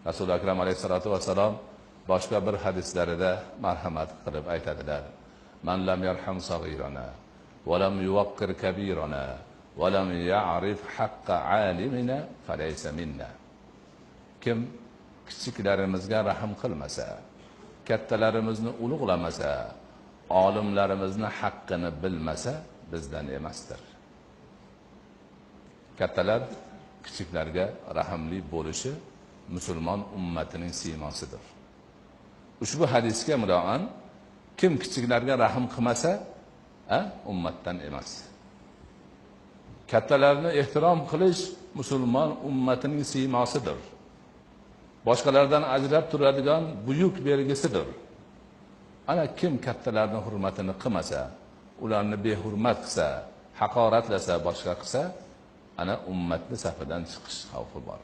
Rasuli Akram alayhissalatu vassalom boshqa bir hadislarida marhamat qilib aytadilar: Man lam yarham saghirana va lam yuwaqqir kabirana va lam ya'rif haqqa alimina falaysa minna. Kim kichiklarimizga rahm qilmasa, kattalarimizni ulug'lamasa, olimlarimizni haqqini bilmasa, bizdan emasdir. Kattalar kichiklarga rahimli bo'lishi musulmon ummatining siymosidir. Ushbu hadisga muroan kim kichiklarga rahm qilmasa, ummatdan emas. Kattalarni ehtirom qilish musulmon ummatining siymosidir. Boshqalardan ajrab turadigan buyuk belgisidir. Ana kim kattalarning hurmatini qilmasa, ularni behurmat qilsa, haqoratlasa, boshqa qilsa, ana ummatni safidan chiqish xavfi bor.